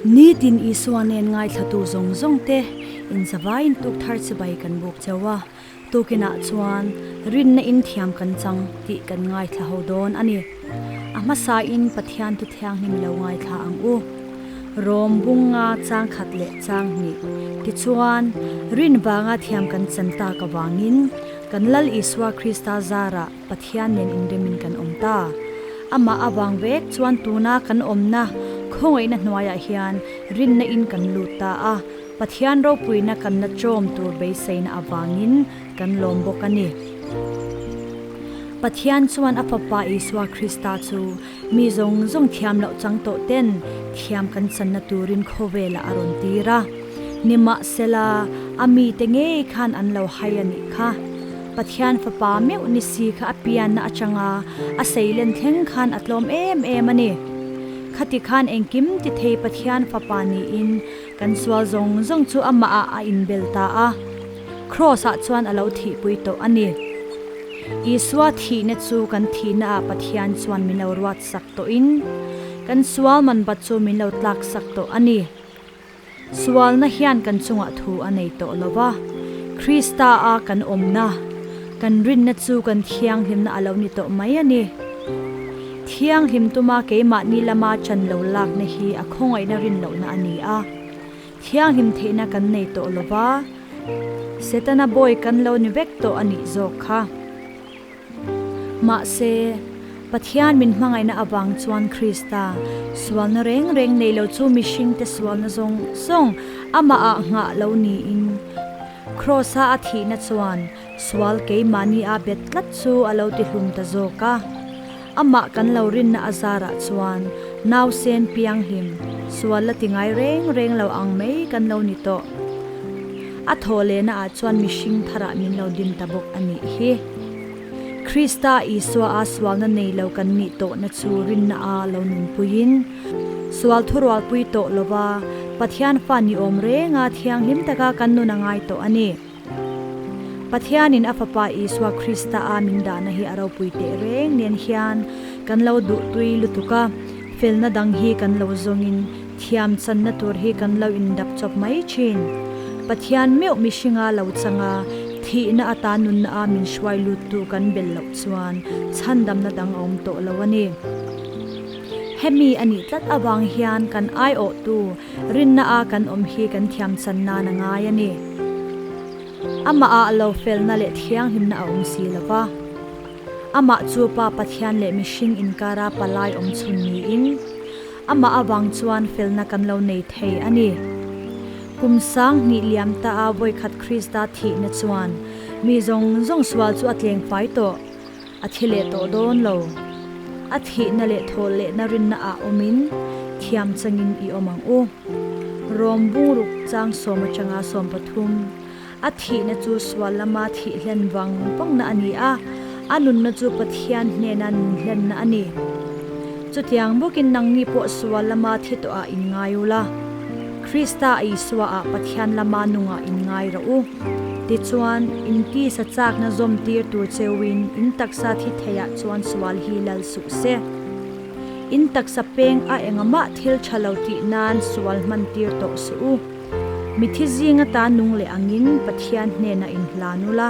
Nitin Isua nen ngaithlatu zawng zawng te inzavaiin tuk thar chibai kan buk cheu a, tukinah chuan rinna in thiam kan chang tih kan ngaithla ho dawn a ni. A hmasain Pathian thu thianghlim lo ngaithla ang u. Rom bunga chang khat leh chang hnih tichuan rin vanga thiam kan chan tak avangin kan Lal Isua Krista zarah Pathian nen inremin kan awm ta. Amah avang vek chuan tuna kan awmna khawngaihna hnuaiah hian rinna in kan lut ta a, Pathian ropuina kan la chawm tur beiseina avangin kan lawm bawk a ni. Pathian chuan a Fapa Isua Krista chu mi zawng zawng thiam loh chang tawh ten thiam kan channa turin khawvelah a rawn tir a. Nimahsela, a mite ngei khan an lo hai a nih kha. Pathian Fapa meuh ni si kha a pianna atanga a seilen thleng khan a tlawm em em a ni. Khati khan engkim ti thei Pathian Fapa niin kan sual zawng zawng chu amah ah a inbel ta a. Kraws-ah chuan a lo thihpui tawh a ni. Isua thihna chu kan thihnaah Pathian chuan min lo ruat sak tawhin, kan sual man bat chu min lo tlak sak tawh a ni. Sualna hian kan chungah thu a nei tawh lo va, Krista-a kan awmna, kan rinna chu kan thianghlimna a lo ni tawh mai a ni. Thianghlim tuma keimahni lama chan lo lakna hi a khawngaihna rin lohna a ni a. Thianghlim theihna kan nei tawh lo va, Setana bawi kan lo ni vek tawh a nih zawk kha. Mahse, Pathian min hmangaihna avang chuan Krista sualna reng reng nei lo chu mihringte sualna zawng zawng amah ah nghah lo niin, Kraws-a a thihna chuan sual keimahni a bet tlat chu a lo ti hlum ta zawk a. Amah kan lo rinna a zarah chuan nausen pianghlim sual la ti ngai reng reng lo ang mai kan lo ni tawh. A thaw lehna ah chuan mihring tharah min lo din ta bawk a nih hi. Krista Isua a sualna nei lo kan nih tawhna chu rinna a lo nunpuiin, sual thurualpui tawh lova Pathian fa ni awm renga thianghlim taka kan nun a ngai tawh a ni. Pathianin a Fapa Isua Krista a min dahna hi a ropui teh reng nen hian kan lo duhtui lutuk a, felna dang hi kan lo zawngin thiam channa tur hi kan lo indap chawp mai thin. Pathian meuh mihringa lo changa thihna atan nunna a min hruai luttu kan bel loh chuan chhandamna dang a awm tawh lo a ni. Hemi a nih tlat avang hian kan aiawhtu Rinna a kan awm hi kan thiam chan nan a ngai a ni. Amah ah lo felna leh thianghlimna a awm si lo va. Amah chu Pa Pathian leh mihring inkara palai awm chhun niin, amah avang chuan felna kan lo nei thei a ni. Kum sang hnih liam ta a vawikhat Krista thihna chuan mi zawng zawng sual chu a tleng fai tawh. A thi leh tawh dawn lo. A thihna leh thaw lehna rinna ah awmin thiam changin i awm ang u. Rom bungruk chang sawm atanga 13, A thihna chu sual lama thih hlen vang vangna a ni a, a nunna chu Pathian hnena nun hlenna a ni. Chutiang bawkin nangni pawh sual lama thi tawhah in ngai ula, Krista Isua ah Pathian lama nungah in ngai rawh u. Tichuan, in tisa chakna zawm tir tur cheuin in taksa thi theiah chuan sual hi lal suh se. In taksa peng a engahmah thil tha lo tih nan sual hman tir tawh suh u. Mithi zing atan nung leh angin Pathian hnenah in hlan ula,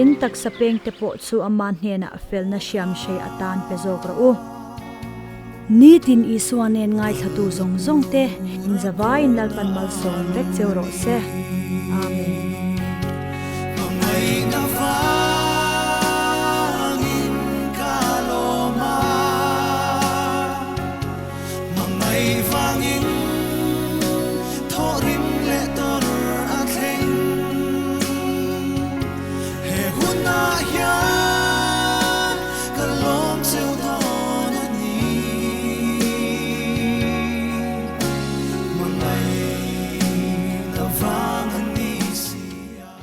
in taksa peng te pawh chu ama hnenah felna hriam hrei atan pe zawk rawh u. Nitin Isua nen ngaithlatu zawng zawng te in zavaiin Lalpan malsawm vek cheu rawh se. Amen. Hmangaihna vangin ka lawm a, hmangaih vangin.